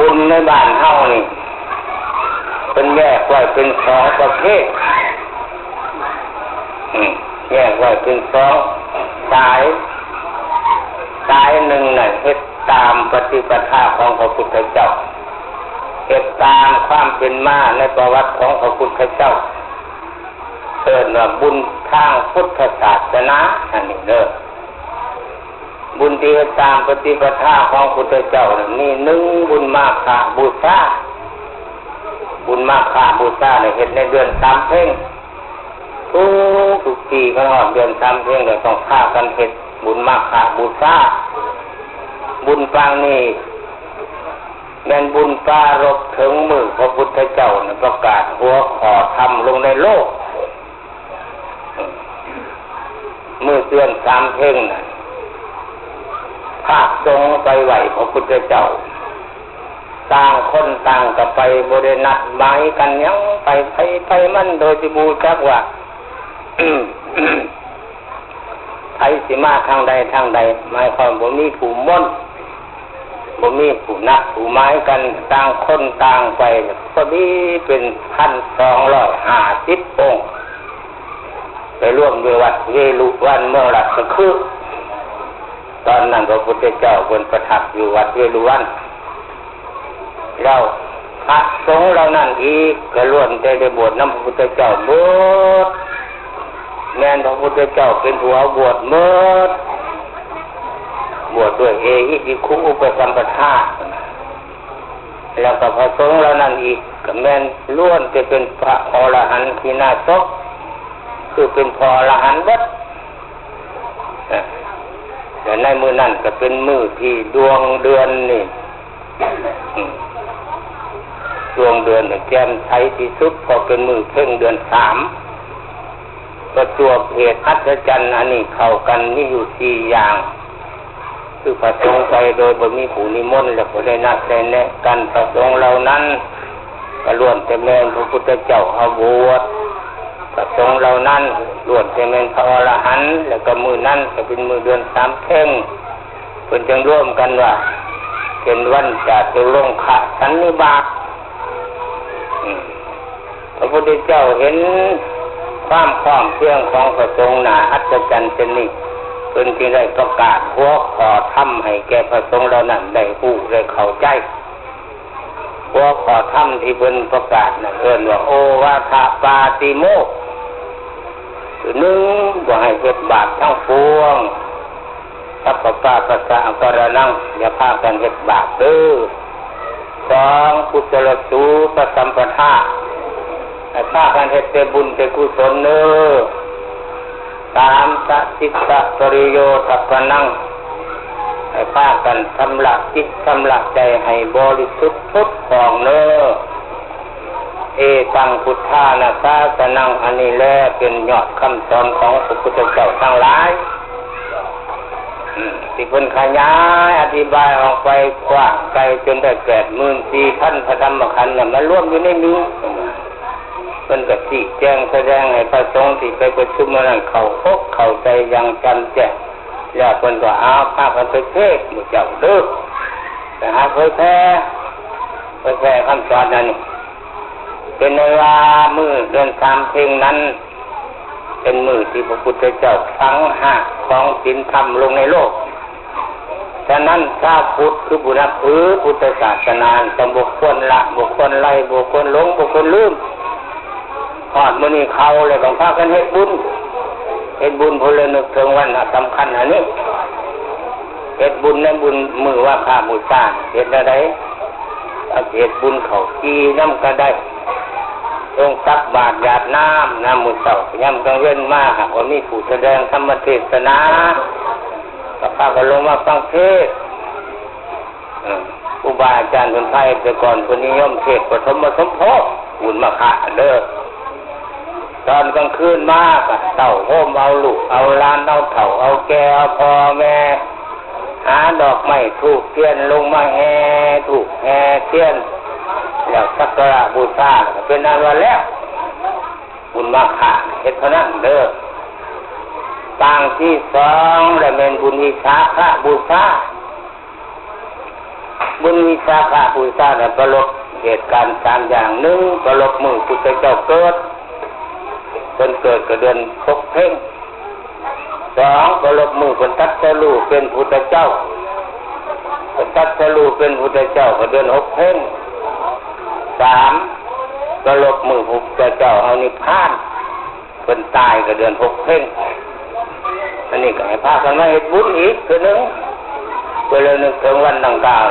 ບຸນໃນບ້ານເຮົານີ້ ເພິ່ນແຍກໄວ້ເປັນສອງປະເພດ ອືມ ແຍກໄວ້ເປັນສອງສາຍ. ສາຍໜຶ່ງນັ້ນເຮັດຕາມປະຕິປະທາຂອງພະພຸດທະເຈົ້າ, ເຮັດຕາມຄວາມເປັນມາໃນປະຫວັດຂອງພະພຸດທະເຈົ້າ, ເອີ້ນວ່າບຸນທາງພຸດທະສາສະໜາ ອັນນີ້ເດີ. ບຸນທີ່ເຮັດຕາມປະຕິປະທາຂອງພຸດທະເຈົ້ານັ້ນ ມີ ໜຶ່ງ ບຸນມາຄະບູຊາ. ບຸນມາຄະບູຊານີ້ເຮັດໃນເດືອນສາມເພັງ. ທຸກໆປີ ຄັນຮອດເດືອນສາມເພັງ ກໍຕ້ອງພາກັນເຮັດບຸນມາຄະບູຊາ. ບຸນປາງນີ້ ແມ່ນບຸນປາລົບເຖິງມື້ພະພຸດທະເຈົ້ານັ້ນປະກາດຫົວຂໍ້ທຳລົງໃນໂລກ. ມື້ເດືອນສາມເພັງນັ້ນ ພະສົງໄປໄຫວ້ພະພຸດທະເຈົ້າ, ຕ່າງຄົນຕ່າງກໍໄປ, ບໍ່ໄດ້ນັດໝາຍກັນຫຍັງ, ໄປໃຜໄປມັນ ໂດຍທີ່ບໍ່ຮູ້ຈັກວ່າ ໃຜຊິມາທາງໃດທາງໃດ, ໝາຍຄວາມບໍ່ມີຜູ້ມົນ, ບໍ່ມີຜູ້ນັດຜູ້ໝາຍກັນ, ຕ່າງຄົນຕ່າງໄປ. ພໍດີເປັນພັນສອງຮ້ອຍຫ້າສິບອົງ ໄປລວມຢູ່ວັດເວລຸວັນ ເມືອງລາຊະຄຶ. ຕອນນັ້ນພະພຸດທະເຈົ້າເພິ່ນປະທັບຢູ່ວັດເວລຸວັນ. ແລ້ວພະສົງເຫຼົ່ານັ້ນອີກກໍລ້ວນແຕ່ໄດ້ບວດນຳພະພຸດທະເຈົ້າເບິດ, ແມ່ນພະພຸດທະເຈົ້າເປັນຜູ້ເອົາບວດເໝິດ, ບວດດ້ວຍເອຫິພິກຂຸອຸປະສຳປະທາ. ແລ້ວກໍພະສົງເຫຼົ່ານັ້ນອີກກໍແມ່ນລ້ວນແຕ່ເປັນພະອໍລະຫັນຂີນາສົບ, ຄືເປັນພະອໍລະຫັນເບິດ. ແລະ ໃນມື້ນັ້ນກໍເປັນມື້ທີ່ດວງເດືອນນີ້ ອືມ ດວງເດືອນແຈ່ມໃສທີ່ສຸດ ເພາະເປັນມື້ເພັງເດືອນສາມ. ປະຈວບເຫດອັດສະຈັນອັນນີ້ເຂົ້າກັນມີຢູ່ສີ່ຢ່າງ, ຄືພະສົງໄປໂດຍບໍ່ມີຜູ້ນິມົນ ແລະ ບໍ່ໄດ້ນັດໄດ້ແນະກັນ. ພະສົງເຫຼົ່ານັ້ນກໍລ້ວນແຕ່ແມ່ນພະພຸດທະເຈົ້າເອົາບວດ, ພະສົງເຫຼົ່ານັ້ນລ້ວນແຕ່ແມ່ນພະອໍລະຫັນ, ແລ້ວກໍມື້ນັ້ນກໍເປັນມື້ເດືອນສາມເພັງ. ເພິ່ນຈຶ່ງລວມກັນວ່າເປັນວັນຈາຕຸລົງຄະສັນນິບາດ. ອືມ ພະພຸດທະເຈົ້າເຫັນຄວາມພ້ອມພຽງຂອງພະສົງໜ້າອັດສະຈັນເຊັ່ນນີ້, ເພິ່ນຈຶ່ງໄດ້ປະກາດຫົວຂໍ້ທຳໃຫ້ແກ່ພະສົງເຫຼົ່ານັ້ນໄດ້ຮູ້ໄດ້ເຂົ້າໃຈ. ຫົວຂໍ້ທຳທີ່ເພິ່ນປະກາດນັ້ນເອີ້ນວ່າ ໂອວາທະປາຕິໂມກ ຄື ໜຶ່ງ ບໍ່ໃຫ້ເຮັດບາບທັງປວງ, ສັບພະປາປະຊະອະກາລະນັງ, ຢ່າພາກັນເຮັດບາບເດີ້. ສອງ ກຸສະລະສູປະສຳປະທາ, ໃຫ້ພາກັນເຮັດແຕ່ບຸນແຕ່ກຸສົນເດີ້. ສາມ ສະຈິດຕະປະລິໂຍທະປະນັງ, ໃຫ້ພາກັນຊຳລະຈິດຊຳລະໃຈໃຫ້ບໍລິສຸດຜຸດຜ່ອງເດີ້. ເອຕັງພຸດທານະສາສະນັງ, ອັນນີ້ແຫຼະເປັນຍອດຄຳສອນຂອງພະພຸດທະເຈົ້າທັງຫຼາຍ ອືມ ທີ່ເພິ່ນຂະຫຍາຍອະທິບາຍອອກໄປກວ້າງໄກຈົນໄດ້ແປດໝື່ນສີ່ພັນພະທຳມະຂັນນະ ມາລວມຢູ່ໃນນີ້. ເພິ່ນກໍຊີ້ແຈງສະແດງໃຫ້ພະສົງທີ່ໄປປະຊຸມມື້ນັ້ນເຂົ້າອົກເຂົ້າໃຈຢ່າງແຈ່ມແຈ້ງ, ແລ້ວເພິ່ນກໍເອົາພາກັນໄປເທດໝູ່ເຈົ້າເດີ້, ໄປຫາເຜີຍແຜ່ ເຜີຍແຜ່ຄຳສອນອັນນີ້. ເປັນນັ້ນວ່າມື້ເດືອນສາມເພັງນັ້ນ ເປັນມື້ທີ່ພະພຸດທະເຈົ້າຝັງຮາກຂອງສິນທຳລົງໃນໂລກ. ສະນັ້ນ ຊາວພຸດຄືຜູ້ນັບຖືພຸດທະສາສະໜາ ຕ້ອງບໍ່ຄວນລະ, ບໍ່ຄວນໄລ່, ບໍ່ຄວນຫຼົງ, ບໍ່ຄວນລືມ. ຮອດມື້ນີ້ເຂົ້າແລ້ວ ຕ້ອງພາກັນເຮັດບຸນ, ເຮັດບຸນເພື່ອລະນຶກເຖິງວັນສຳຄັນອັນນີ້. ເຮັດບຸນໃນບຸນມື້ວາຄະບູຊາ ເຮັດແນວໃດ? ເອົາເຮັດບຸນເຂົ້າຈີ່ນຳກໍໄດ້, ລົງຕັກບາດຢາດນ້ຳນຳມື້ເຊົ້າ, ຍາມກາງເວັນມາ ຫາກວ່າມີຜູ້ສະແດງທຳມະເທດສະໜາ ກໍພາກັນລົງມາຟັງເທດ. ເອີ ຄູບາອາຈານເພິ່ນໄພແຕ່ກ່ອນ ເພິ່ນນິຍົມເທດປະຖົມມະສົມໂພດ ບຸນມາຄະເດີ້. ຕອນກາງຄືນມາກໍເຕົ້າໂຮມເອົາລູກເອົາຫຼານ ເອົາເຖົ້າເອົາແກ່ ເອົາພໍ່ແມ່ ຫາດອກໄມ້ທູບທຽນລົງມາແຫ່ທູບແຫ່ທຽນ ແລ້ວສັກກາລະບູຊາ ກໍເປັນອັນວ່າແລ້ວ ບຸນມາຄະ ເຮັດເທົ່ານັ້ນເດີ້. ປາງທີສອງ ລະແມ່ນບຸນວິສາຂະບູຊາ. ບຸນວິສາຂະບູຊານະ ປະລົບເຫດການສາມຢ່າງ. ໜຶ່ງ ປະລົບມື້ພຸດທະເຈົ້າເກີດ, ເພິ່ນເກີດກໍເດືອນຫົກເພັງ. ສອງ ປະລົບມື້ເພິ່ນຕັດສະຮູ້ເປັນພຸດທະເຈົ້າ, ເພິ່ນຕັດສະຮູ້ເປັນພຸດທະເຈົ້າກໍເດືອນຫົກເພັງ. ສາມ ປະລົບມື້ພຸດທະເຈົ້າເຮົານິບພານ, ເພິ່ນຕາຍກໍເດືອນຫົກເພັງ. ອັນນີ້ກໍໃຫ້ພາກັນມາເຮັດບຸນອີກເທື່ອໜຶ່ງ ເພື່ອລະນຶກເຖິງວັນດັ່ງກ່າວ.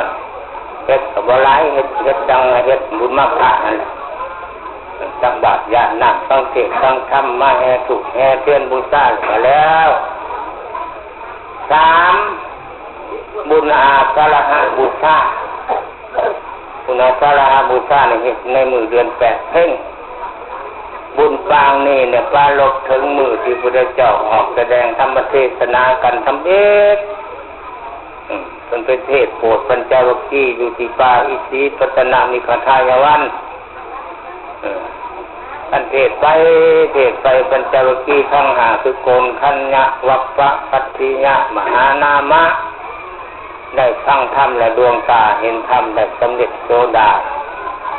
ເຮັດກໍບໍ່ຫຼາຍ, ເຮັດ ເຮັດຈັ່ງເຮັດບຸນມາພະຫັ້ນແຫຼະ, ຕັກບາດຢາດນ້ຳ, ຟັງເທດຟັງທຳ, ມາແຫ່ທູບແຫ່ທຽນບູຊາກໍແລ້ວ. ສາມ ບຸນອາສາລະຫະບູຊາ. ບຸນອາສາລະຫະບູຊານີ້ເຮັດໃນມື້ເດືອນແປດເພັງ. ບຸນປາງນີ້ແຫຼະປາລົບເຖິງມື້ທີ່ພຸດທະເຈົ້າອອກສະແດງທຳມະເທສະໜາກັນທຳອິດ. ເພິ່ນໄປເທດໂປດປັນຈະວັກຄີຢູ່ທີ່ປ່າອິສີປະຕະນະມິຂະທາຍະວັນ. ເອີ ທ່ານເທດໄປ ເທດໄປ ປັນຈະວັກຄີທັງຫ້າຄືໂກນຄັນຍະ ວັບປະ ພັດທິຍະ ມະຫານາມະ ໄດ້ຟັງທຳແລະດວງຕາເຫັນທຳ ໄດ້ສຳເລັດໂສດາ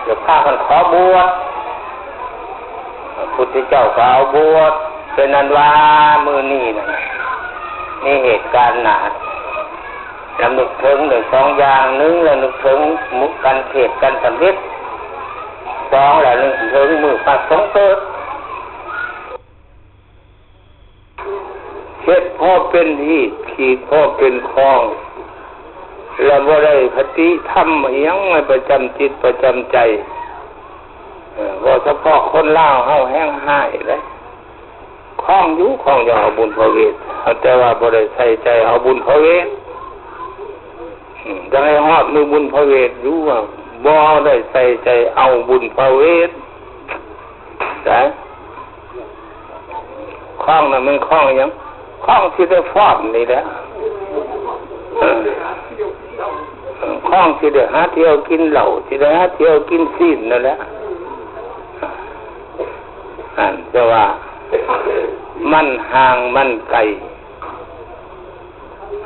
ແລ້ວພາກັນຂໍບວດ. ພຸດທະເຈົ້າກໍເອົາບວດ. ເປັນອັນວ່າມື້ນີ້ນະ ມີເຫດການໜ້າລຳລຶກເຖິງໄດ້ສອງຢ່າງ. ໜຶ່ງ ລະນຶກເຖິງມື້ການເທດກັນສຳເລັດ. ສອງ ລະນຶກເຖິງມື້ພະສົງເກີດ. ເຮັດພໍເປັນຮີດ ຂີດພໍເປັນຄອງ ລະບໍ່ໄດ້ຄະຕິທຳອີ່ຫຍັງມາປະຈຳຈິດປະຈຳໃຈ. ເອີ ເວົ້າສະເພາະຄົນລາວເຮົາແຮງຮ້າຍເດ້. ຄອງຢູ່ ຄອງຢາກເອົາບຸນພະເວດ, ແຕ່ວ່າບໍ່ໄດ້ໃສ່ໃຈເອົາບຸນພະເວດ. ອືມ ຢາກໃຫ້ຮອດມື້ບຸນພະເວດຢູ່ ວ່າບໍ່ໄດ້ໃສ່ໃຈເອົາບຸນພະເວດ. ໄດ້ ຄອງນັ້ນແມ່ນຄອງຫຍັງ? ຄອງຊິໄດ້ຟ້ອນນີ້ແຫຼະ. ເອີ ຄອງຊິໄດ້ຫາທ່ຽວກິນເຫຼົ້າ, ຊິໄດ້ຫາທ່ຽວກິນຊີ້ນນັ້ນແຫຼະ. ອັນ ແຕ່ວ່າມັນຫ່າງມັນໄກ,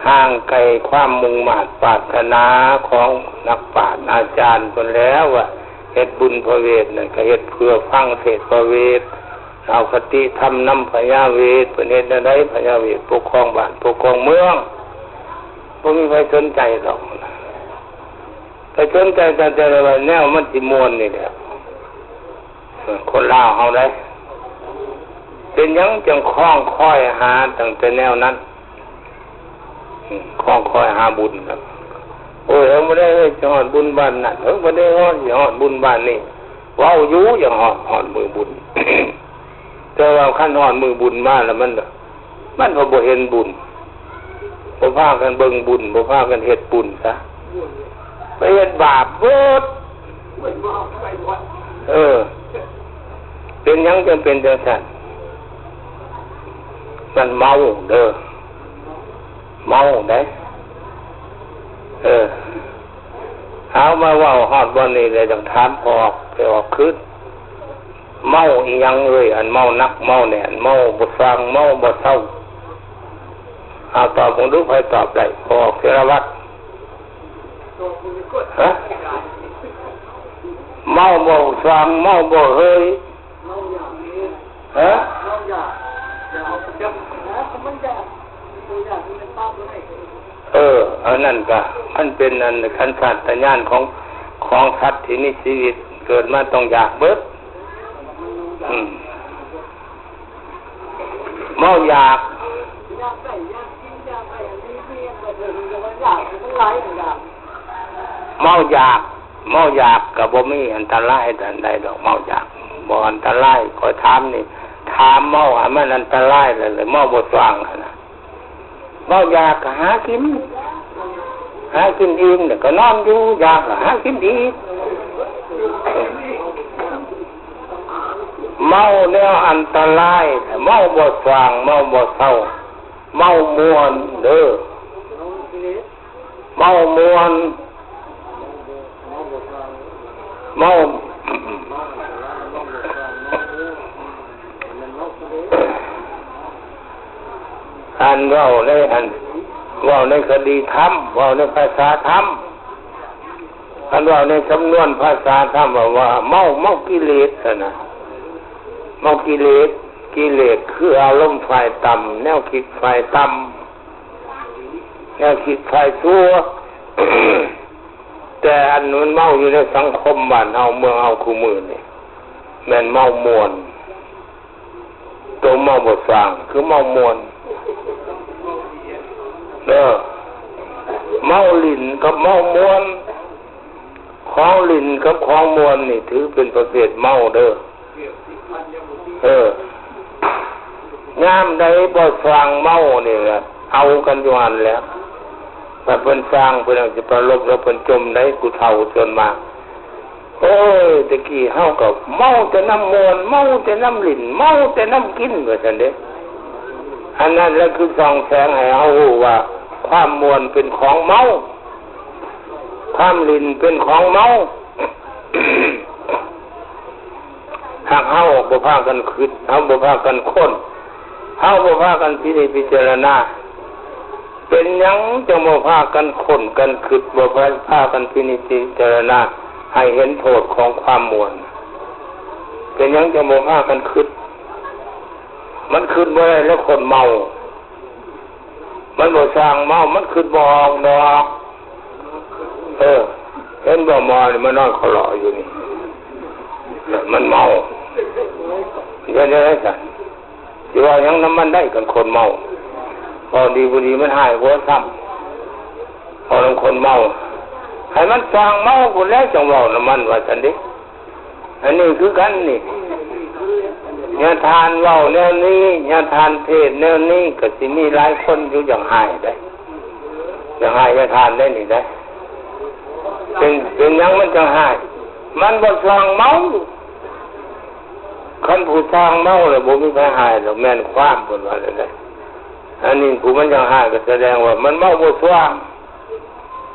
ຫ່າງໄກຄວາມມຸ່ງມາດປາດຖະໜາຂອງນັກປາດອາຈານເພິ່ນແລ້ວ ວ່າເຮັດບຸນພະເວດນັ້ນ ກະເຮັດເພື່ອຟັງເທດພະເວດ, ເອົາຄະຕິທຳນຳພະຍາເວດ. ເພິ່ນເຮັດແນວໃດ ພະຍາເວດປົກຄອງບ້ານປົກຄອງເມືອງ? ບໍ່ມີໃຜສົນໃຈດອກ. ໄປສົນໃຈຕັ້ງແຕ່ວ່າແນວມັນຊິມ່ວນນີ້ແຫຼະ. ເອີ ຄົນລາວເຮົາໄດ໋ ເປັນຫຍັງຈັ່ງຄອງຄອຍຫາຕັ້ງແຕ່ແນວນັ້ນ? ອືມ ຄອງຄອຍຫາບຸນນະ. ໂອ້ຍ ເຮົາບໍ່ໄດ້ເອີຍ ຊິຮອດບຸນບ້ານນັ້ນ, ເຮົາບໍ່ໄດ້ຮອດ ຊິຮອດບຸນບ້ານນີ້. ເວົ້າຢູ່ ຢາກຮອດ ຮອດມື້ບຸນ, ແຕ່ວ່າຄັນຮອດມື້ບຸນມາແລ້ວ ມັນ ມັນກໍບໍ່ເຫັນບຸນ, ບໍ່ພາກັນເບິ່ງບຸນ, ບໍ່ພາກັນເຮັດບຸນຊະ, ໄປເຮັດບາບເບິດ. ເອີ ເປັນຫຍັງຈຶ່ງເປັນຈັ່ງຊັ້ນ? ມັນເມົາເດີ, ເມົາໄດ໋. ເອີ ເອົາ ມາເວົ້າຮອດບ່ອນນີ້ແລ້ວ ຈັ່ງຖາມພໍ່ອອກ ໄປອອກຄືນ. ເມົາອີ່ຫຍັງເອີຍ? ອັນເມົາໜັກເມົາແໜ້ນ ເມົາບໍ່ສ່າງ ເມົາບໍ່ເຊົາ. ເອົາຕອບເບິ່ງດູ ໃຜຕອບໄດ້? ພໍ່ອອກ ເທລະວັດ. ຮະ? ເມົາບໍ່ສ່າງ ເມົາບໍ່ເຮີຍ. ຮະ? ເອີ ອັນນັ້ນກະມັນເປັນອັນສັນຊາດຕະຍານຂອງ ຂອງສັດທີ່ມີຊີວິດ ເກີດມາຕ້ອງຢາກເບິດ. ອືມ ເມົາຢາກ ເມົາຢາກ ເມົາຢາກກະບໍ່ມີອັນຕະລາຍອັນໃດດອກ. ເມົາຢາກບໍ່ອັນຕະລາຍ. ຂ້ອຍຖາມນີ້ ຖາມເມົາໃຫ້ມັນອັນຕະລາຍແລ້ວ ເມົາບໍ່ສ່າງຫັ້ນນະ. ເມົາຢາກກະຫາກິນ ຫາກິນອີ່ມແລ້ວກະນອນຢູ່, ຢາກກະຫາກິນອີກ. ເມົາແນວອັນຕະລາຍ ເມົາບໍ່ສ່າງ ເມົາບໍ່ເຊົາ ເມົາມ່ວນເດີ. ເມົາມ່ວນ ເມົາ ອັນເວົ້າໃນ ອັນເວົ້າໃນຄະດີທຳ ເວົ້າໃນພາສາທຳ. ຄັນເວົ້າໃນສຳນວນພາສາທຳ ເວົ້າວ່າເມົາ, ເມົາກິເລດຫັ້ນນະ, ເມົາກິເລດ. ກິເລດຄືອາລົມຝ່າຍຕ່ຳ, ແນວຄິດຝ່າຍຕ່ຳ, ແນວຄິດຝ່າຍຊົ່ວ. ແຕ່ອັນມັນເມົາຢູ່ໃນສັງຄົມບ້ານເຮົາເມືອງເຮົາຄູ່ມື້ນີ້ ແມ່ນເມົາມ່ວນ. ໂຕເມົາບໍ່ຊ່າງ ຄືເມົາມ່ວນ. ເອີ ເມົາຫຼິ້ນກັບເມົາມ່ວນ, ຂອງຫຼິ້ນກັບຂອງມ່ວນນີ້ຖືເປັນປະເພດເມົາເດີ. ເອີ ຍາມໃດບໍ່ຊ່າງເມົານີ້ລະ ເອົາກັນຢູ່ຫັ້ນແຫຼະ. ຖ້າເພິ່ນຊ່າງ ເພິ່ນຊິປະລົບ ແລ້ວເພິ່ນຈົ່ມໄດ໋ ຜູ້ເຖົ້າສ່ວນມາກ. ໂອ້ຍ ແຕ່ກີ້ເຮົາກໍເມົາແຕ່ນ້ຳມ່ວນ, ເມົາແຕ່ນ້ຳຫຼິ້ນ, ເມົາແຕ່ນ້ຳກິນ ວ່າຊັ້ນເດ້. ອັນນັ້ນແຫຼະຄືສ່ອງແສງໃຫ້ເຮົາຮູ້ວ່າ ຄວາມມ່ວນເປັນຂອງເມົາ, ຄວາມຫຼິ້ນເປັນຂອງເມົາ. ຫາກເຮົາບໍ່ພາກັນຄິດ, ເຮົາບໍ່ພາກັນຄົ້ນ, ເຮົາບໍ່ພາກັນພິນິດພິຈາລະນາ, ເປັນຫຍັງຈັ່ງບໍ່ພາກັນຄົ້ນກັນຄິດ, ບໍ່ພາກັນພິນິດພິຈາລະນາໃຫ້ເຫັນໂທດຂອງຄວາມມ່ວນ? ເປັນຫຍັງຈັ່ງບໍ່ພາກັນຄິດ? ມັນຄິດບໍ່ໄດ້ແລ້ວ ຄົນເມົາ. ມັນບໍ່ຊ່າງເມົາ, ມັນຄິດບໍ່ອອກດອກ. ເອີ ເຫັນບໍ່ ໝໍນີ້ມານອນຄະເລາະຢູ່ນີ້, ມັນເມົາ. ເຮັດແນວໃດຊັ້ນ? ຊິເວົ້າຫຍັງນຳມັນໄດ້ ຄັນຄົນເມົາ? ເວົ້າດີບໍ່ດີ ມັນຮ້າຍກວ່າຊ້ຳ. ເວົ້ານຳຄົນເມົາ ໃຫ້ມັນຊ່າງເມົາພຸ້ນແຫຼະ ຈັ່ງເວົ້ານຳມັນ ວ່າຊັ້ນເດ້. ອັນນີ້ຄືກັນນີ້, ຍາທ່ານເວົ້າແນວນີ້, ຍາທ່ານເທດແນວນີ້, ກໍຊິມີຫຼາຍຄົນຢູ່ຢາກຮ້າຍໄດ໋, ຢາກຮ້າຍຍາທ່ານໄດ໋ນີ້ໄດ໋. ເປັນ, ເປັນຫຍັງມັນຈັ່ງຮ້າຍ? ມັນບໍ່ຊ່າງເມົາ. ຄັນຜູ້ຊ່າງເມົາແລ້ວ ບໍ່ມີໃຜຮ້າຍດອກ, ແມ່ນຄວາມເພິ່ນວ່າແລ້ວໄດ໋. ອັນນີ້ຜູ້ມັນຍັງຮ້າຍ ກໍສະແດງວ່າມັນເວົ້າບໍ່ຊ່າງ.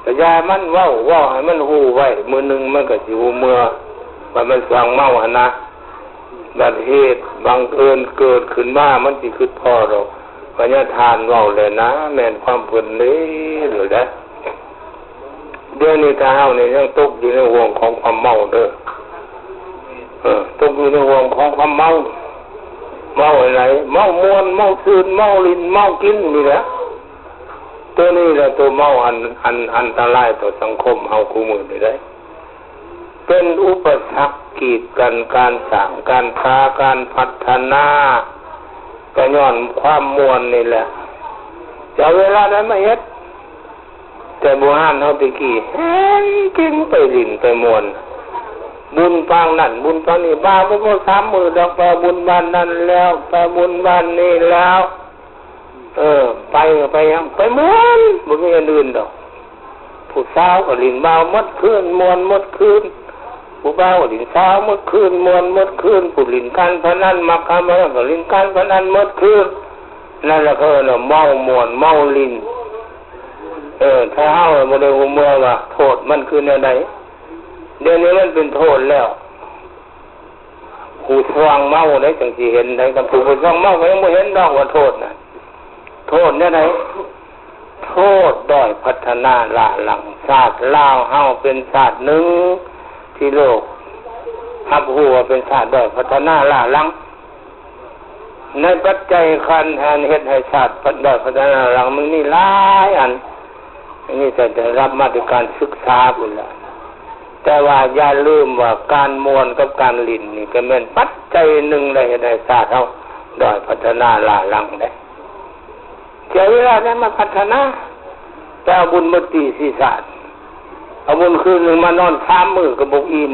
ກໍຢ່າມັນເວົ້າ, ເວົ້າໃຫ້ມັນຮູ້ໄວ້, ມື້ໜຶ່ງມັນກໍຊິຮູ້ເມື່ອວ່າມັນຊ່າງເມົາຫັ້ນນະ. ບັດເຫດບັງເອີນເກີດຂຶ້ນມາ ມັນຊິຄິດພໍ້ດອກວ່າຍາທ່ານເວົ້າແຫຼະນະ, ແມ່ນຄວາມເພິ່ນເດ້ ໂລດໄດ໋. ດຽວນີ້ຖ້າເຮົານີ້ຍັງຕົກຢູ່ໃນຫ່ວງຂອງຄວາມເມົາເດີ, ເອີ ຕົກຢູ່ໃນຫ່ວງຂອງຄວາມເມົາ. ເມົາອັນໃດ? ເມົາມ່ວນ, ເມົາຊື່ນ, ເມົາຫຼິ້ນ, ເມົາກິນນີ້ແຫຼະ. ໂຕນີ້ແຫຼະໂຕເມົາອັນ, ອັນອັນຕະລາຍຕໍ່ສັງຄົມເຮົາຄູ່ມື້ນີ້ເດ້. ເປັນອຸປະສັກກີດກັນການສ້າງການພາການພັດທະນາ, ກໍຍ້ອນຄວາມມ່ວນນີ້ແຫຼະ. ຈະເອົາເວລາໃດມາເຮັດ? ແຕ່ບູຮານເຮົາແຕ່ກີ້ແຮ່ງເກັ່ງໄປຫຼິ້ນໄປມ່ວນ, ບຸນປາງນັ້ນບຸນປາງນີ້, ມາບໍ່ພໍສາມມື້ດອກ, ໄປບຸນບ້ານນັ້ນແລ້ວ, ໄປບຸນບ້ານນີ້ແລ້ວ. ເອີ ໄປກໍໄປຫຍັງ? ໄປມ່ວນ, ບໍ່ມີອັນອື່ນດອກ. ຜູ້ສາວກໍຫຼິ້ນບ່າວໝົດຄືນ, ມ່ວນໝົດຄືນ. ຜູ້ບ່າວກໍຫຼິ້ນສາວໝົດຄືນ, ມ່ວນໝົດຄືນ. ຜູ້ຫຼິ້ນການພະນັນ, ມັກການພະນັນ, ກໍຫຼິ້ນການພະນັນໝົດຄືນ. ນັ້ນແຫຼະເຂົາເອີ້ນວ່າເມົາມ່ວນເມົາຫຼິ້ນ. ເອີ ຖ້າເຮົາບໍ່ໄດ້ຮູ້ເມື່ອວ່າໂທດມັນຄືແນວໃດ, ດຽວນີ້ມັນເປັນໂທດແລ້ວ. ຜູ້ຊ່າງເມົາໄດ໋ ຈັ່ງຊິເຫັນໄດ໋, ຄັນຜູ້ບໍ່ຊ່າງເມົາກໍຍັງບໍ່ເຫັນດອກວ່າໂທດນະ. ໂທດແນວໃດ? ໂທດດ້ອຍພັດທະນາລ້າຫຼັງ. ຊາດລາວເຮົາເປັນຊາດໜຶ່ງທີ່ໂລກຮັບຮູ້ວ່າເປັນຊາດດ້ອຍພັດທະນາລ້າຫຼັງ. ໃນປັດໄຈຄັນອັນເຮັດໃຫ້ຊາດດ້ອຍພັດທະນາລ້າຫຼັງ ມັນມີຫຼາຍອັນ, ມີແຕ່ໄດ້ຮັບມາແຕ່ການສຶກສາພຸ້ນລະ. ແຕ່ວ່າຢ່າລືມວ່າການມ່ວນກັບການຫຼິ້ນນີ້ ກໍແມ່ນປັດໄຈໜຶ່ງ ແລະ ເຮັດໃຫ້ຊາດເຮົາດ້ອຍພັດທະນາລ້າຫຼັງເດ້. ເສຍເວລາໄດ້ມາພັດທະນາ, ໄປເອົາບຸນມາຕີສີສາດ, ເອົາບຸນຄືນໜຶ່ງມານອນສາມມື້ກໍບໍ່ອີ່ມ.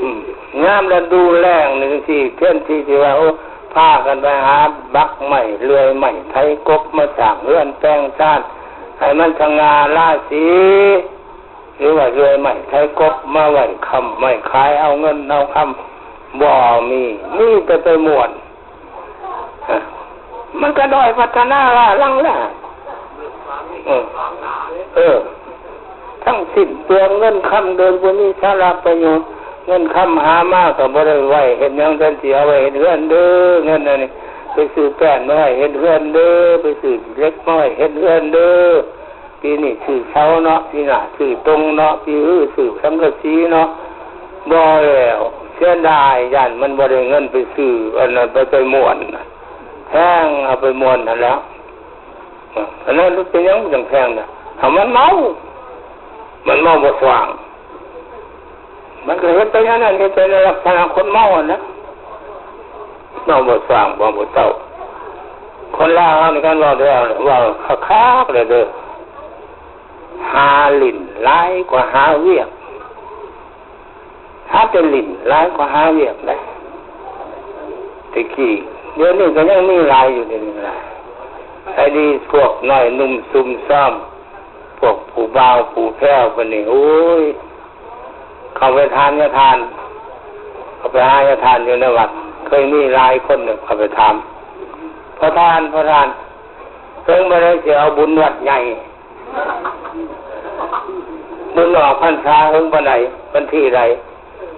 ອືມ ຍາມລະດູແລ້ງນີ້ຈັ່ງຊີ້ ແທນທີ່ຊິວ່າ ໂອ້ ພາກັນໄປຫາບັກໄມ້ເລື່ອຍໄມ້ໄຖກົບມາສ້າງເຮືອນແປງຊານໃຫ້ມັນສະຫງ່າລາສີ, ຫຼືວ່າເລື່ອຍໄມ້ໄຖກົບມາໄວ້ຄ້ຳໄວ້ຂາຍເອົາເງິນເອົາຄຳ, ບໍ່ມີ, ມີແຕ່ໄປມ່ວນ. ຮະ ມັນກະດ້ອຍພັດທະນາລ້າຫຼັງແລ້ວ. ເອີ ເອີ ທັງສິ້ນເປືອງ, ເງິນຄຳໂດຍບໍ່ມີສາລະປະໂຫຍດ, ເງິນຄຳຫາມາກໍບໍ່ໄດ້ໄວ້ເຮັດຫຍັງ, ແທນທີ່ເອົາໄວ້ເຮັດເຮືອນເດີ, ເງິນອັນນີ້ໄປຊື້ແປ້ນມາໄວ້ເຮັດເຮືອນເດີ, ໄປຊື້ເຫຼັກມາໄວ້ເຮັດເຮືອນເດີ. ປີນີ້ຊື້ເສົາເນາະ, ປີໜ້າຊື້ຕົງເນາະ, ປີອື່ນຊື້ສັງກະສີເນາະ. ບໍ່ແລ້ວ ເສຍດາຍ ຢ້ານມັນບໍ່ໄດ້ເງິນໄປຊື້ອັນນັ້ນ ໄປ ໄປມ່ວນນະ, ແພງ ເອົາໄປມ່ວນຫັ້ນແຫຼ້ວ. ອັນນັ້ນເປັນຫຍັງຈັ່ງແພງນະ? ເອົາ ມັນເມົາ, ມັນເມົາບໍ່ສ້າງ. ມັນກໍເຮັດໄປແນວນັ້ນ ເຮັດໄປໃນລັກສະນະຄົນເມົາຫັ້ນນະ, ເວົ້າບໍ່ສ້າງ ເວົ້າບໍ່ເຕົ້າ. ຄົນລາວເຮົານີ້ ຄັນເວົ້າແລ້ວ ເວົ້າຄັກໆເລີຍເດີ້, ຫາຫຼິ້ນຫຼາຍກວ່າຫາວຽກ, ຫາແຕ່ຫຼິ້ນຫຼາຍກວ່າຫາວຽກໄດ໋ ແຕ່ກີ້. ດຽວນີ້ກໍຍັງມີຫຼາຍຢູ່ ດຽວນີ້ຫຼາຍ. ໄອ້ດີພວກນ້ອຍໜຸ່ມຊຸມຊອມ ພວກຜູ້ບ່າວຜູ້ແພ້ວເພິ່ນນີ້ ໂອ້ຍ ເຂົາໄປຖາມຍາທ່ານ, ເຂົາໄປຫາຍາທ່ານຢູ່ໃນວັດ. ເຄີຍມີຫຼາຍຄົນເຂົ້າໄປຖາມ, ພໍ່ທ່ານ, ພໍ່ທ່ານ, ເຖິງມື້ໃດຊິເອົາບຸນວັດໃຫຍ່? ບຸນອອກພັນສາເຖິງປານໃດ? ວັນທີໃດ?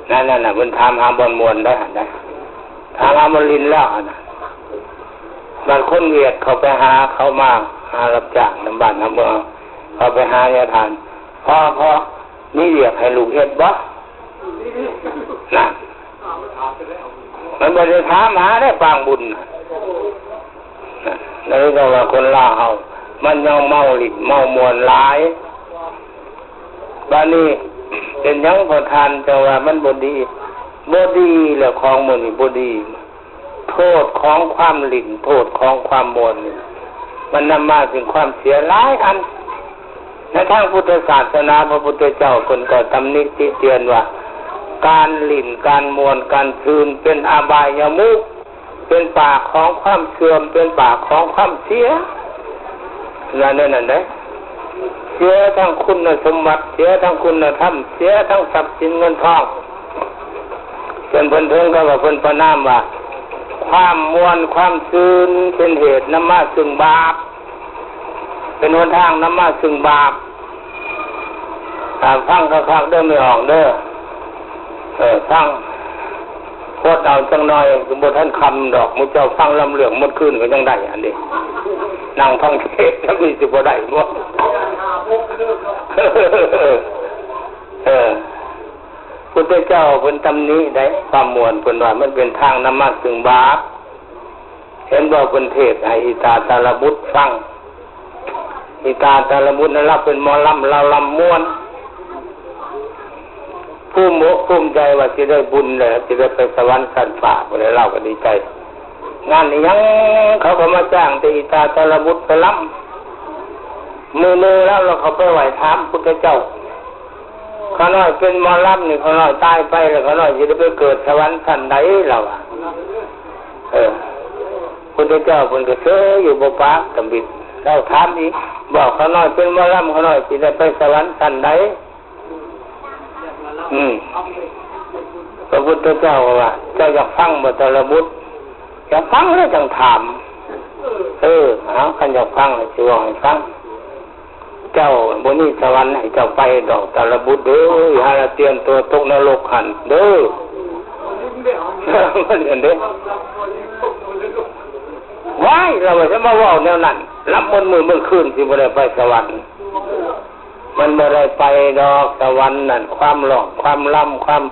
ນັ້ນໆ ເພິ່ນຖາມຫາບ່ອນມ່ວນໄດ໋ຫັ້ນນະ, ຖາມຫາບ່ອນຫຼິ້ນແລ້ວຫັ້ນນະ. ບາດຄົນຫວຽດເຂົາໄປຫາ, ເຂົາມາຫາຮັບຈ້າງນຳບ້ານນຳເມືອງ, ເຂົາໄປຫາຍາທ່ານ, ພໍ່, ພໍ່, ມີວຽກໃຫ້ລູກເຮັດບໍ່? ນັ້ນ ມັນບໍ່ໄດ້ຖາມຫາໃດ໋ປາງບຸນນະ. ນັ້ນ ນັ້ນເລີຍວ່າຄົນລາວເຮົາ ມັນຍັງເມົາຫຼິ້ນເມົາມ່ວນຫຼາຍ. ບາດນີ້ເປັນຫຍັງພໍ່ທ່ານຈັ່ງວ່າມັນບໍ່ດີ? ບໍ່ດີແຫຼະ, ຂອງໝູ່ນີ້ບໍ່ດີ. ໂທດຂອງຄວາມຫຼິ້ນ, ໂທດຂອງຄວາມມ່ວນນີ້ ມັນນຳມາເຖິງຄວາມເສຍຫຼາຍອັນ. ໃນທາງພຸດທະສາສະໜາ ພະພຸດທະເຈົ້າເພິ່ນກໍຕຳໜິຕິຕຽນວ່າ ການຫຼິ້ນ, ການມ່ວນ, ການຊື່ນ ເປັນອະບາຍຍະມຸກ, ເປັນປາກຂອງຄວາມເສື່ອມ, ເປັນປາກຂອງຄວາມເສຍ. ວ່າແນວນັ້ນເດ້. ເສຍທັງຄຸນນະສົມບັດ, ເສຍທັງຄຸນນະທຳ, ເສຍທັງຊັບສິນເງິນທອງ. ຈົນເພິ່ນເຖິງກັບວ່າເພິ່ນປະນາມວ່າ ຄວາມມ່ວນຄວາມຊື່ນເປັນເຫດນຳມາຊຶ່ງບາບ, ເປັນຫົນທາງນຳມາຊຶ່ງບາບ. ອາ, ຟັງຄັກໆເດີ້ແມ່ອອກເດີ້. ເອີ, ຟັງ ອົດເອົາຈັກໜ່ອຍ, ບໍ່ທັນຄ່ຳດອກ. ໝູ່ເຈົ້າຟັງລຳເລື່ອງໝົດຄືນກໍຍັງໄດ້ຫັ້ນເດ້. ນັ່ງຟັງເທດນຳນີ້ຊິບໍ່ໄດ້ບໍ່? ເອີ, ພຸດທະເຈົ້າເພິ່ນຕຳໜິໄດ໋ຄວາມມ່ວນ, ເພິ່ນວ່າມັນເປັນທາງນຳມາຊຶ່ງບາບ. ເຫັນບໍ່? ເພິ່ນເທດໃຫ້ອີຕາຕາລະບຸດຟັງ. ອີຕາຕາລະບຸດນັ້ນລາວເປັນໝໍລຳ, ລາວລຳມ່ວນ. ພູມອົກພູມໃຈວ່າຊິໄດ້ບຸນແຫຼະ, ຊິໄດ້ໄປສະຫວັນຊັ້ນຟ້າພຸ້ນແຫຼະ, ລາວກໍດີໃຈ. ງານອີຫຍັງເຂົາກໍມາຈ້າງແຕ່ອີຕາຕາລະບຸດໄປລຳ. ມື້ໜຶ່ງລາວ ລາວເຂົ້າໄປໄຫວ້ຖາມພຸດທະເຈົ້າ, ຂ້ານ້ອຍເປັນໝໍລຳນີ້, ຂ້ານ້ອຍຕາຍໄປແລ້ວ ຂ້ານ້ອຍຊິໄດ້ໄປເກີດສະຫວັນຊັ້ນໃດ? ລາວວ່າ. ເອີ, ພຸດທະເຈົ້າເພິ່ນກໍເຊີຍຢູ່ ບໍ່ປາກຕຳບິດ. ລາວຖາມອີກ, ບອກ ຂ້ານ້ອຍເປັນໝໍລຳ, ຂ້ານ້ອຍຊິໄດ້ໄປສະຫວັນຊັ້ນໃດ? ອືມ. ພະພຸດທະເຈົ້າກໍວ່າ, ເຈົ້າຢາກຟັງບໍ່ ຕາລະບຸດ? ຢາກຟັງແລ້ວຈັ່ງຖາມ. ເອີ, ເອົາ, ຄັນຢາກຟັງ ຊິເວົ້າໃຫ້ຟັງ. ເຈົ້າບໍ່ມີສະຫວັນໃຫ້ເຈົ້າໄປດອກ ຕາລະບຸດເອີຍ, ຫາລະຕຽມຕົວຕົກນະລົກຫັ້ນເດີ້. ເຫັນເດ້. ວ້າຍ, ລາວວ່າຈະມາເວົ້າແນວນັ້ນ, ລຳໝົດມື້ໝົດຄືນ ຊິບໍ່ໄດ້ໄປສະຫວັນ. ມັນບໍ່ໄດ້ໄປດອກ ສະຫວັນນັ້ນ, ຄວາມຮ້ອງ ຄວາມລຳ ຄວາມ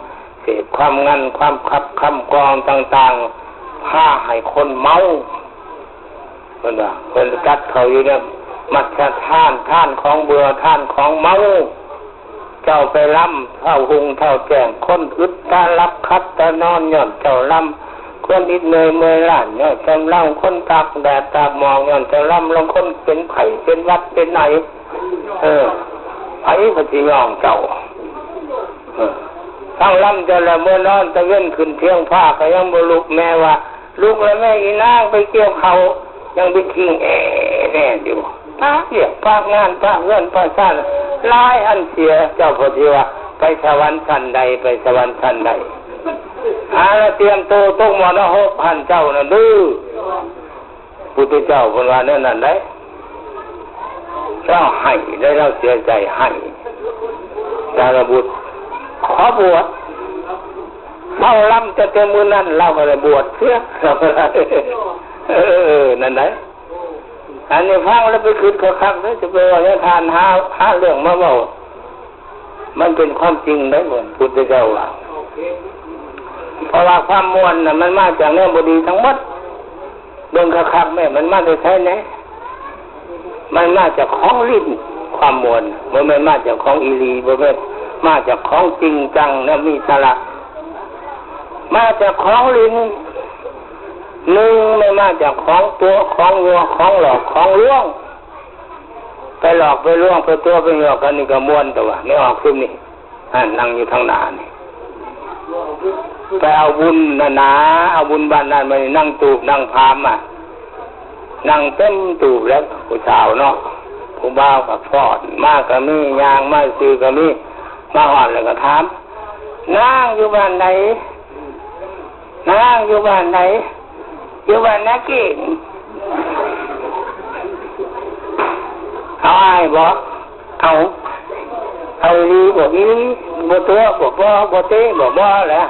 ເສບ ຄວາມງັນ ຄວາມຂັບຄຳກອງຕ່າງໆ ພາໃຫ້ຄົນເມົາ. ເພິ່ນວ່າ ເພິ່ນຈັດເຂົ້າຢູ່ໃນມັດສະຖານ ຖານຂອງເບື່ອ ຖານຂອງເມົາ. ເຈົ້າໄປລຳເຊົ້າຮຸ່ງເຊົ້າແຈ້ງ, ຄົນອຶດຕາຫຼັບ ຂັດຕານອນ ຍ້ອນເຈົ້າລຳ, ຄົນອິດເມື່ອຍເມື່ອຍລ້ານ ຍ້ອນເຈົ້າລຳ, ຄົນຕາກແດດຕາກໝອກ ຍ້ອນເຈົ້າລຳ, ລາງຄົນເປັນໄຂ້ເປັນຫວັດເປັນໄອ. ເອີ, ໃຜກໍຊິຍ້ອງເຈົ້າ. ເອີ, ທັງລຳເຈົ້າແລ້ວ ເມື່ອນອນຕາເວັນຂຶ້ນ ທ່ຽງຟ້າກໍຍັງບໍ່ລຸກ. ແມ່ວ່າ, ລຸກແລ້ວແມ່ອີນາງ ໄປກ່ຽວເຂົ້າ. ຍັງໄປຄິງແອແນ່ຢູ່. ປະວຽກປະງານ ປະເຮືອນປະຊານ ຫຼາຍອັນເສຍ. ເຈົ້າກໍຊິວ່າ ໄປສະຫວັນຊັ້ນໃດ ໄປສະຫວັນຊັ້ນໃດ. ຫາລະຕຽມໂຕຕົກມໍລະຫົກຫັ້ນ ເຈົ້ານະດື້. ພຸດທະເຈົ້າເພິ່ນວ່າແນວນັ້ນໄດ໋. ລາວໄຫ້ໄດ໋, ລາວເສຍໃຈໄຫ້. ດາລະບຸດຂໍບວດ. ເຊົາລຳແຕ່ ແຕ່ມື້ນັ້ນ ລາວກໍໄດ້ບວດເສຍ. ເອີ, ນັ້ນໄດ໋. ອັນນີ້ຟັງແລ້ວໄປຄິດຄັກໆເດີ ຈະໄປເວົ້າແນວທ່ານຫາ ຫາເລື່ອງມາເວົ້າ ມັນເປັນຄວາມຈິງເດ້ ພຸດທະເຈົ້າວ່າ ເພາະວ່າຄວາມມ່ວນນະ ມັນມາຈາກແນວບໍ່ດີທັງໝົດ. ເບິ່ງຄັກໆແມ້ ມັນມາແຕ່ໃສແດ່? ມັນມາຈາກຂອງຫຼິ້ນ ຄວາມມ່ວນ ບໍ່ແມ່ນມາຈາກຂອງອີ່ຫຼີ ບໍ່ແມ່ນມາຈາກຂອງຈິງຈັງ ແນວມີສາລະ ມາຈາກຂອງຫຼິ້ນ. ໜຶ່ງ ແມ່ນມາຈາກຂອງຕົວະ ຂອງຍົວະ ຂອງຫຼອກ ຂອງລວງ ໄປຫຼອກໄປລວງ ໄປຕົວະໄປຍົວະກັນ ນີ້ກໍມ່ວນ ແຕ່ວ່າໄດ້ອອກຊຸມນີ້ ຫັ້ນ ນັ່ງຢູ່ທາງໜ້ານີ້ ໄປເອົາບຸນນະນາ ເອົາບຸນບ້ານນັ້ນມານີ້ ນັ່ງຕູບນັ່ງພາມ ມານັ່ງເຕັມຕູບແລ້ວ ຜູ້ສາວເນາະ ຜູ້ບ່າວກໍຟ້ອນມາກໍມີ ຍ່າງມາຊື່ກໍມີ ມາຮອດແລ້ວກໍຖາມ ນາງຢູ່ບ້ານໃດ? ນາງຢູ່ບ້ານໃດ? ຢູ່ບ້ານນາເກງ. ເອົາອ້າຍບໍ? ເອົາ ເອົາອີ່ຫຼີບໍ? ອີ່ຫຼີ ບໍ່ຕົວະບໍ? ບໍ່ ບໍ່ເຕະບໍ? ບໍ່ແຫຼະ.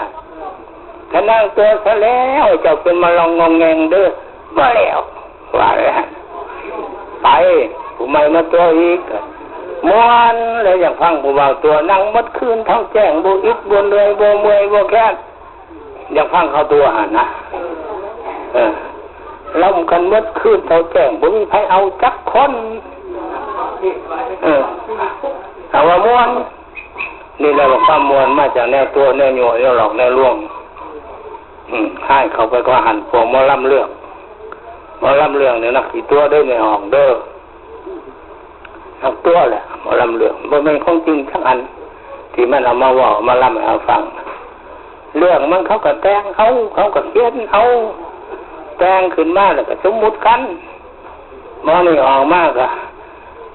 ຄັນນາງຕົວະຊະແລ້ວ ເຈົ້າເປັນມະລອງງອງແງງເດີ. ບໍ່ແລ້ວ ວ່າແລ້ວ ໄປ ຜູ້ໃໝ່ມາຕົວະອີກ. ມ່ວນແລ້ວ ຢາກຟັງຜູ້ບ່າວຕົວະ ນັ່ງໝົດຄືນເທົ່າແຈ້ງ ບໍ່ອິດບໍ່ເມື່ອຍ ບໍ່ເມື່ອຍບໍ່ແຄ້ນ. ຢາກຟັງເຂົາຕົວະຫັ້ນນະ ເອີ ລຳກັນໝົດຄືນເທົ່າແຈ້ງ ບໍ່ມີໃຜເອົາຈັກຄົນ ເອີ ເອົາວ່າມ່ວນ. ນີ້ແຫຼະວ່າຄວາມມ່ວນມາຈາກແນວຕົວະ ແນວຍົວະ ແນວຫຼອກ ແນວລວງ. ອືມ ໃຫ້ເຂົ້າໄປກວ່າຫັ້ນ ພວກໝໍລຳເລື່ອງ ໝໍລຳເລື່ອງນີ້ນັກຊິຕົວະເດີ ແມ່ອອກເດີ. ຮັກຕົວະແຫຼະ ໝໍລຳເລື່ອງ ບໍ່ແມ່ນຂອງຈິງຈັກອັນ ທີ່ມັນເອົາມາເວົ້າ ເອົາມາລຳໃຫ້ເຮົາຟັງ. ເລື່ອງມັນເຂົາກໍແຕ່ງເອົາ ເຂົາກໍຂຽນເອົາ ແຕ່ງຂຶ້ນມາແລ້ວກໍສົມມຸດກັນ. ໝໍນີ້ອອກມາກໍ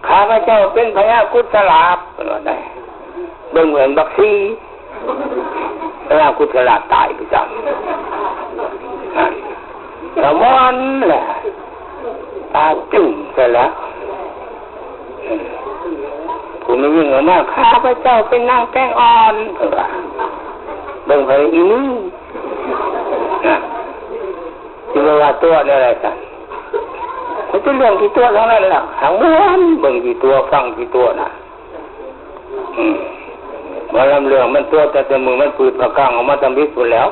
ຂ້າພະເຈົ້າເປັນພະຍາກຸດສະລາບ ເພິ່ນວ່າໄດ໋ ເບິ່ງເຫັນບັກຊີ ພະຍາກຸດສະລາບຕາຍໄປຈ້ຳ ກໍມ່ວນແຫຼະ ຕາຈຶ້ງຊະແລ້ວ. ຜູ້ແມ່ຍິງອອກມາ ຂ້າພະເຈົ້າເປັນນາງແປ້ງອ່ອນ ເພິ່ນວ່າ ເບິ່ງເພິ່ນອີ່ນີ້ ຊິບໍ່ວ່າຕົວະແນວໃດຊັ້ນ ມີແຕ່ເລື່ອງຂີ້ຕົວະທັງນັ້ນແຫຼະ ຫາກມ່ວນ ເບິ່ງຂີ້ຕົວະ ຟັງຂີ້ຕົວະນະ. ອືມ ໝໍລຳເລື່ອງມັນຕົວະແຕ່ ແຕ່ມື້ມັນປືດຜ້າກັ້ງອອກມາຕຳອິດພຸ້ນແຫຼ້ວ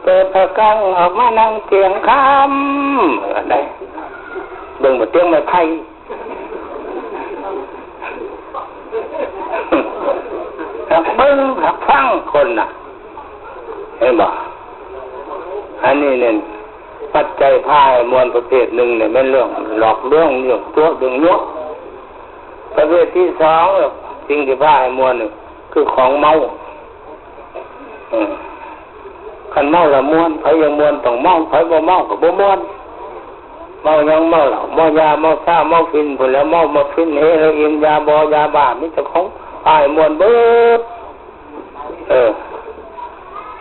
ເປີດຜ້າກັ້ງອອກມານັ່ງຕຽງຄຳ ວ່າໄດ໋ ເບິ່ງບໍ່ຕຽງໄມ້ໄຜ່ ຮັກເບິ່ງຮັກຟັງຄົນນະ ເຫັນບໍ່? ອັນນີ້ແມ່ນປັດໄຈພາໃຫ້ມ່ວນປະເພດໜຶ່ງ ນີ້ແມ່ນເລື່ອງຫຼອກລວງ ເລື່ອງຕົວະ ເລື່ອງຍົວະ. ປະເພດທີສອງ ສິ່ງທີ່ພາໃຫ້ມ່ວນຄືຂອງເມົາ. ເອີ ຄັນເມົາລະມ່ວນ ໃຜຢາກມ່ວນຕ້ອງເມົາ ໃຜບໍ່ເມົາກໍບໍ່ມ່ວນ. ເມົາຫຍັງ? ເມົາເຫຼົ້າ ເມົາຢາ ເມົາຊາ ເມົາຝິ່ນພຸ້ນແຫຼະ ເມົາມາຟິນ ເຮໂຣອິນ ຢາບໍ ຢາບ້າ ມີແຕ່ຂອງພາໃຫ້ມ່ວນເບິດ. ເອີ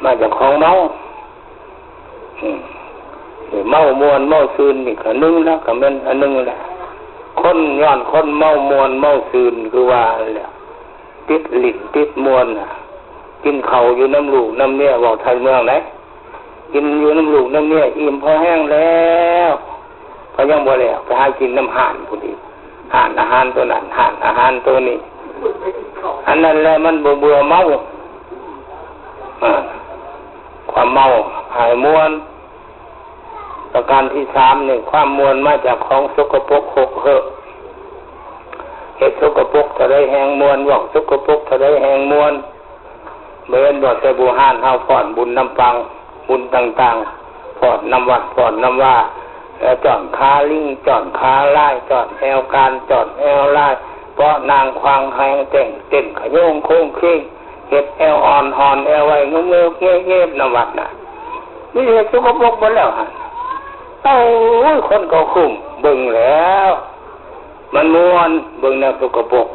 ມາຈາກຂອງເມົາ. ອືມ ເມົາມ່ວນເມົາຊື່ນນີ້ກໍໜຶ່ງແລ້ວ ກໍແມ່ນອັນໜຶ່ງແຫຼະ. ຄົນ ຍ້ອນຄົນເມົາມ່ວນເມົາຊື່ນ ຄືວ່າຫັ້ນແຫຼະ ຕິດຫຼິ້ນຕິດມ່ວນນະ ກິນເຂົ້າຢູ່ນຳລູກນຳເມຍ ເວົ້າໄທເມືອງໃດ ກິນຢູ່ນຳລູກນຳເມຍ ອີ່ມພໍແຮງແລ້ວ ກໍຍັງບໍ່ແລ້ວ ໄປຫາກິນນຳຮ້ານພຸ້ນອີກ ຮ້ານອາຫານໂຕນັ້ນ ຮ້ານອາຫານໂຕນີ້ ອັນນັ້ນແຫຼະມັນບໍ່ເບື່ອເມົາ. ອາ ຄວາມເມົາໃຫ້ມ່ວນ. ປະການທີສາມນີ້ ຄວາມມ່ວນມາຈາກຂອງສົກກະປົກຫົກເຫີ ເຮັດສົກກະປົກເທົ່າໃດແຮ່ງມ່ວນ ເວົ້າສົກກະປົກເທົ່າໃດແຮ່ງມ່ວນ. ບໍ່ເຫັນບໍ່ ແຕ່ບູຮານເຮົາຟ້ອນບຸນນຳປັງ ບຸນຕ່າງໆ ຟ້ອນນຳວັດ ຟ້ອນນຳວາ ຈ້ອນຂາລິງ ຈ້ອນຂາລາຍ ຈ້ອນແອວການ ຈ້ອນແອວລາຍ ເປາະນາງຂວາງແຮງແຈ້ງ ເຕັ້ນຂະໂຍງໂຄງເຄງ ເຮັດແອວອ່ອນ ຮ່ອນແອວໄວ ງຶບໆເງບໆ ນຳວັດນະ ມີແຕ່ເຮັດສົກກະປົກໝົດແລ້ວຫັ້ນ. ໂອ້ຍ ຄົນເຂົາຄຸ້ມເບິ່ງແລ້ວ ມັນມ່ວນເບິ່ງແນວສົກກະປົກ.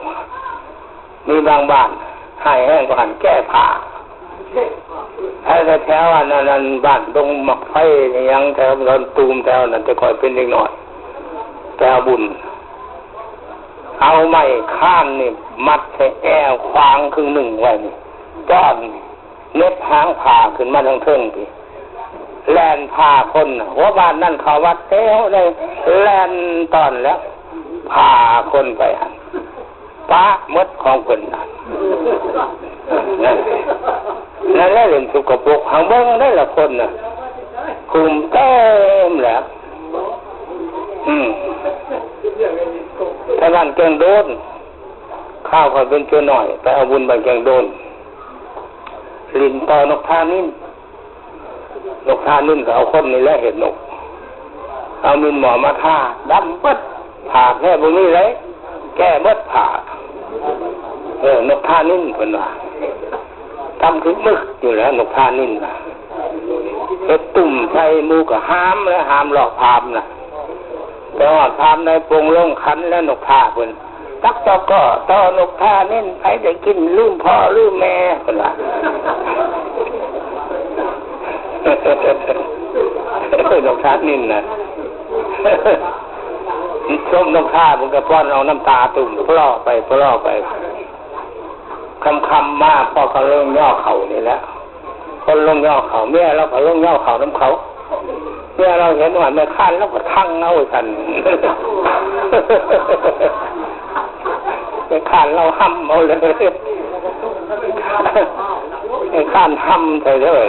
ມີບາງບ້ານຮ້າຍແຮງກວ່າຫັ້ນ ແກ້ຜ້າ ແຖວ ແຖວອັນນັ້ນ ອັນບ້ານດົງໝາກໄຟອີ່ຫຍັງ ແຖວດອນຕູມ ແຖວນັ້ນ ແຕ່ຂ້ອຍເປັນເດັກນ້ອຍ ແຖວບຸນ ເອົາໄມ້ຄານນີ້ມັດໃສ່ແອວຂວາງເຄິ່ງໜຶ່ງໄວ້ນີ້ ຈ້ອນ ເນັບຫາງຜ້າຂຶ້ນມາທາງເທິງພີ້ ແລ່ນຜ່າຄົນ ຫົວບ້ານນັ້ນເຂົ້າວັດເຕະໄດ້ ແລ່ນຕ້ອນແລ້ວ ຜ່າຄົນໄປຫັ້ນ ປະໝົດຂອງເພິ່ນນະ. ນັ້ນ ນັ້ນແຫຼະເລື່ອງສົກກະປົກ ຫາເບິ່ງໄດ້ລະຄົນນະ ຄຸມເຕັມແລ້ວ. ອືມ ທາງບ້ານແກ້ງໂດນ ຄາວຂ້ອຍເປັນຕົວນ້ອຍ ໄປເອົາບຸນບ້ານແກ້ງໂດນ ຫຼິ້ນຕໍ່ນົກທານິນ. ນົກທານິນກໍເອົາຄົນນີ້ແຫຼະເຮັດນົກ ເອົາມິນໝໍ້ມາທາ ດຳເບິດ ຜ້າແທ້ບໍ່ມີເລີຍ ແກ້ເບິດຜ້າ. ເອີ ນົກທານິນເພິ່ນວ່າ ດຳຄືໝຶກຢູ່ແຫຼະ ນົກທານິນນະ. ເຮັດຕຸ່ມໃສ່ໝູ່ກໍຫາມແຫຼະ ຫາມລອບພາມນະ. ໄປຮອດພາມໃນປົງລົງຂັນແລ້ວ ນົກທາເພິ່ນ ຕັກຕອກກໍຕໍ່ນົກທານິນ ໃຜໄດ້ກິນລືມພໍ່ລືມແມ່ ເພິ່ນວ່າ. ນົກທານິນນະ ຊົມນົກທາ ເພິ່ນກໍປ້ອນເອົານ້ຳຕາຕຸ່ມ ປລໍໄປ ປລໍໄປ. ຄ່ຳໆມາ ພໍເຂົາລົງຍໍເຂົ້ານີ້ແຫຼະ ຄົນລົງຍໍເຂົ້າ ເມຍລາວກໍລົງຍໍເຂົ້ານຳເຂົາ. ເມຍລາວເຫັນວ່າແມ່ຄ້ານລາວກໍທັງເອົາຊັ້ນ ແມ່ຄ້ານລາວຫ້ຳເອົາເລີຍ ແມ່ຄ້ານຫ້ຳໃສ່ເລີຍ.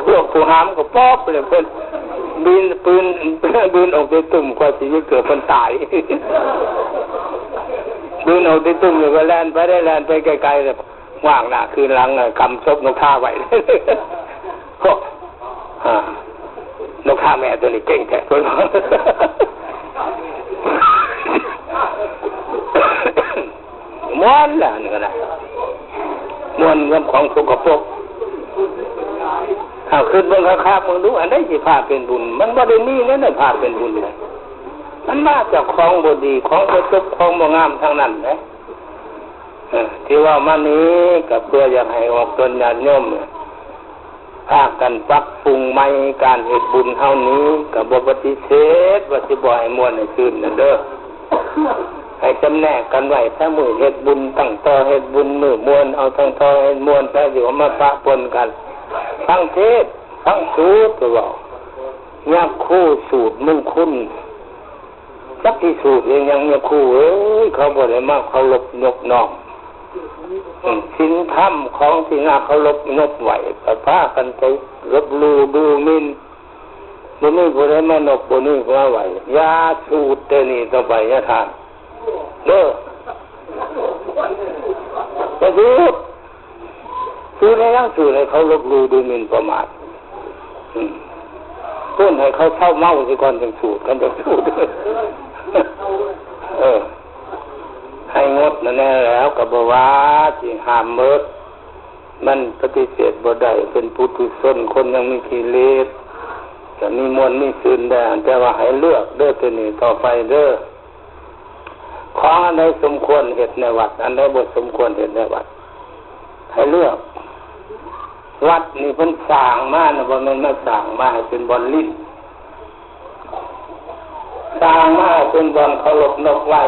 ພວກຜູ້ຫ້າມກໍປອບເລີຍ ເພິ່ນບີນປືນ ບີນອອກແຕ່ຕຸ່ມ ກວ່າຊິເກືອບເພິ່ນຕາຍ ບີນອອກແຕ່ຕຸ່ມ ແລ້ວກໍແລ່ນໄປໄດ້ ແລ່ນໄປໄກໆ ແລ້ວຫວ່າງໜ້າຄືນຫຼັງ ກຳສົບນົກທາໄວ້. ໂອ້ ອ່າ ນົກທາແມ່ໂຕນີ້ເກັ່ງແທ້ ເພິ່ນວ່າ. ມ່ວນລະ ອັນນີ້ກໍໄດ້ ມ່ວນນຳຂອງສົກກະປົກ. ເຮົາຄິດເບິ່ງຄັກໆເບິ່ງດູ ອັນໃດຊິພາເປັນບຸນ? ມັນບໍ່ໄດ້ມີແນວໃດພາເປັນບຸນນະ ມັນມາຈາກຂອງບໍ່ດີ ຂອງບໍ່ຈົບ ຂອງບໍ່ງາມທັງນັ້ນເດ້. ເອີ ທີ່ເວົ້າມານີ້ກໍເພື່ອຢາກໃຫ້ອອກຕົນຍາດໂຍມ ພາກັນປັບປຸງໃໝ່ ການເຮັດບຸນເຮົານີ້ກໍບໍ່ປະຕິເສດວ່າຊິບໍ່ໃຫ້ມ່ວນໃຫ້ຊື່ນນັ້ນເດີ. ໃຫ້ຈຳແນກກັນໄວ້ ຖ້າມື້ເຮັດບຸນຕັ້ງຕໍ່ເຮັດບຸນ ມື້ມ່ວນເອົາຕັ້ງຕໍ່ເຮັດມ່ວນ ແຕ່ຊິເອົາມາປະປົນກັນ ຟັງເທດ ຟັງສູດ ກໍເວົ້າ ຍັກຄູສູດມຸງຄຸນ. ຈັກຊິສູດເຮັດຫຍັງຍາຄູເອີຍ ເຂົາບໍ່ໄດ້ມາເຄົາລົບຍົກນ້ອມ. ອືມ ສິນທຳຂອງທີ່ໜ້າເຄົາລົບຍົກໄຫວ້ ກໍພາກັນໄປລົບຫຼູ່ດູໝິ່ນ. ບໍ່ມີຜູ້ໃດມານົບ ບໍ່ມີຜູ້ມາໄຫວ້ ຢ່າສູດແຕ່ນີ້ຕໍ່ໄປ ຢ່າທ່ານເດີ ຢ່າສູດ. ສູດໃຫ້ຫຍັງ? ສູດໃຫ້ເຂົາລົບຫຼູ່ດູໝິ່ນປະໝາດ. ອືມ ປຸ້ນໃຫ້ເຂົາເຊົາເມົາຊິກ່ອນ ຈັ່ງສູດ ຄັນຈະສູດ. ເອີ ໃຫ້ງົດນັ້ນແຫຼະ ແລ້ວກໍບໍ່ວ່າຊິຫ້າມເໝິດ ມັນປະຕິເສດບໍ່ໄດ້ ເປັນປຸຖຸຊົນ ຄົນຍັງມີກິເລດ ຈະມີມ່ວນມີຊື່ນໄດ້ ແຕ່ວ່າໃຫ້ເລືອກເດີ ແຕ່ນີ້ຕໍ່ໄປເດີ. ຂອງອັນໃດສົມຄວນເຮັດໃນວັດ ອັນໃດບໍ່ສົມຄວນເຮັດໃນວັດ ໃຫ້ເລືອກ. ວັດນີ້ເພິ່ນສ້າງມານະ ບໍ່ແມ່ນມາສ້າງມາໃຫ້ເປັນບ່ອນຫຼິ້ນ, ສ້າງມາໃຫ້ເປັນບ່ອນເຄົາລົບນົບໄຫວ້,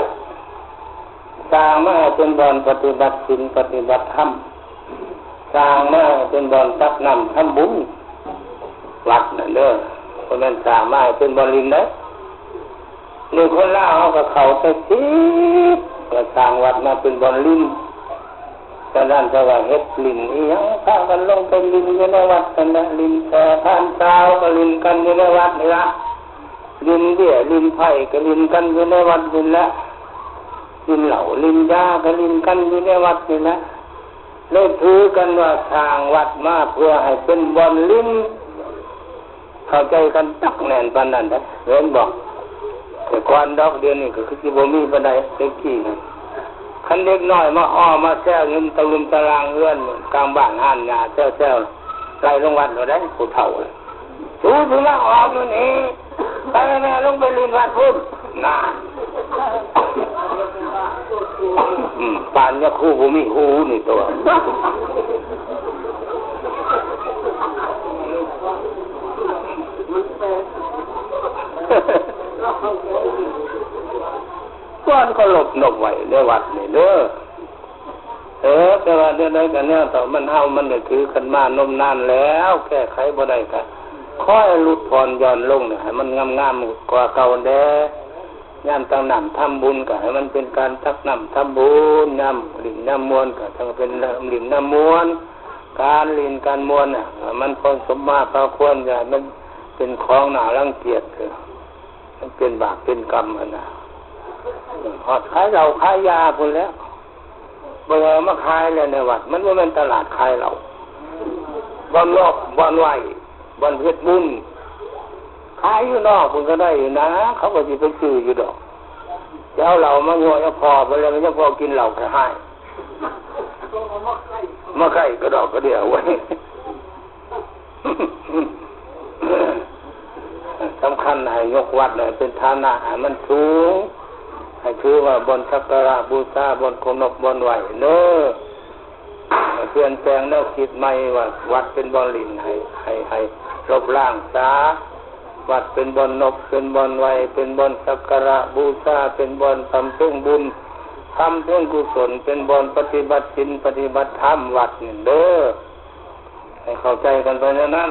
ສ້າງມາໃຫ້ເປັນບ່ອນປະຕິບັດສິນ ປະຕິບັດທຳ, ສ້າງມາໃຫ້ເປັນບ່ອນຕັກນ້ຳທຳບຸນ. ວັດນັ້ນເດີ ບໍ່ແມ່ນສ້າງມາໃຫ້ເປັນບ່ອນຫຼິ້ນເດ້. ນີ້ຄົນລາວເຮົາກໍເຂົ້າໃຈຜິດ ກໍສ້າງວັດມາເປັນບ່ອນຫຼິ້ນ. ສະນັ້ນ ເຂົາວ່າເຮັດຫຼິ້ນອີ່ຫຍັງ ພາກັນລົງໄປຫຼິ້ນຢູ່ໃນວັດນັ້ນແຫຼະ, ຫຼິ້ນແຕ່ຜ່ານຊາວກໍຫຼິ້ນກັນຢູ່ໃນວັດນີ້ລະ, ຫຼິ້ນເບ້ຍຫຼິ້ນໄພ້ກໍຫຼິ້ນກັນຢູ່ໃນວັດນີ້ແຫຼະ, ຫຼິ້ນເຫຼົ້າຫຼິ້ນຢາກໍຫຼິ້ນກັນຢູ່ໃນວັດນີ້ແຫຼະ. ເລີຍຖືກັນວ່າສ້າງວັດມາເພື່ອໃຫ້ເປັນບ່ອນຫຼິ້ນ. ເຂົ້າໃຈກັນຕັກແໜ້ນປານນັ້ນເດ້ ເຫັນບໍ່? ແຕ່ກ່ອນດອກ ດຽວນີ້ກໍຄືຊິບໍ່ມີປານໃດ. ແຕ່ກີ້ນັ້ນ ຄັນເດັກນ້ອຍມາອໍມາແຊວຢູ່ຕະລຸ່ມຕະລ່າງເຮືອນ ກາງບ້ານຮ້ານຫຍ້າແຊວໆ ໄລ່ລົງວັດໂລດເດ້ ຜູ້ເຖົ້າ. ສູຊິມາອອກຢູ່ນີ້ ໄປແມ່ ລົງໄປຫຼິ້ນວັດພຸ້ນນະ. ອືມ ປານຍາຄູບໍ່ມີຫູນີ້ຕົວະ. ຄວນເຄົາລົບນົບໄຫວ້ໃນວັດນີ້ເດີ. ເອີ ແຕ່ວ່າແນວໃດກໍແນວເຖາະ ມັນເຮົາມັນໄດ້ຖືກັນມານົມນານແລ້ວ ແກ້ໄຂບໍ່ໄດ້ກໍ ຄ່ອຍຫຼຸດຜ່ອນຢ່ອນລົງ ໃຫ້ມັນງາມໆກວ່າເກົ່າແດ່. ຍາມຕັກນ້ຳທຳບຸນ ກໍໃຫ້ມັນເປັນການຕັກນ້ຳທຳບຸນ, ຍາມຫຼິ້ນຍາມມ່ວນ ກໍຕ້ອງເປັນນຳຫຼິ້ນນຳມ່ວນ. ການຫຼິ້ນການມ່ວນນະ ໃຫ້ມັນພໍສົມມາພາຄວນ, ຢ່າໃຫ້ມັນເປັນຂອງໜ້າລັງກຽດ, ມັນເປັນບາບເປັນກຳຫັ້ນນະ. ຮອດຂາຍເຫຼົ້າຂາຍຢາພຸ້ນແຫຼະ. ບໍ່ເອົາມາຂາຍແລ້ວໃນວັດ, ມັນບໍ່ແມ່ນຕະຫຼາດຂາຍເຫຼົ້າ. ບ່ອນນອກ ບ່ອນໄຫວ້ ບ່ອນເຮັດບຸນ ຂາຍຢູ່ນອກພຸ້ນກໍໄດ້ຢູ່ນະ, ເຂົາກໍຊິໄປຊື້ຢູ່ດອກ. ຈະເອົາເຫຼົ້າມາຍົວະໃຫ້ພໍ່ເພິ່ນແລ້ວ ຍັງພໍກິນເຫຼົ້າໄປໃຫ້ ມາໄກ້ກະດອກກະເດຍໄວ້. ສຳຄັນໃຫ້ຍົກວັດໃຫ້ເປັນຖານະໃຫ້ມັນສູງ, ໃຫ້ຖືວ່າບ່ອນສັກກາລະບູຊາ, ບ່ອນເຄົາລົບ, ບ່ອນໄຫວ້ເດີ. ໃຫ້ປ່ຽນແປງແນວຄິດໃໝ່ວ່າວັດເປັນບ່ອນຫຼິ້ນ, ໃຫ້ ໃຫ້ ໃຫ້ລົບລ້າງຊະ. ວັດເປັນບ່ອນນົບ, ເປັນບ່ອນໄຫວ້, ເປັນບ່ອນສັກກາລະບູຊາ, ເປັນບ່ອນບຳເພັນບຸນ, ບຳເພັນກຸສົນ, ເປັນບ່ອນປະຕິບັດສິນ, ປະຕິບັດທຳ, ວັດນີ້ເດີ. ໃຫ້ເຂົ້າໃຈກັນໄປແນວນັ້ນ.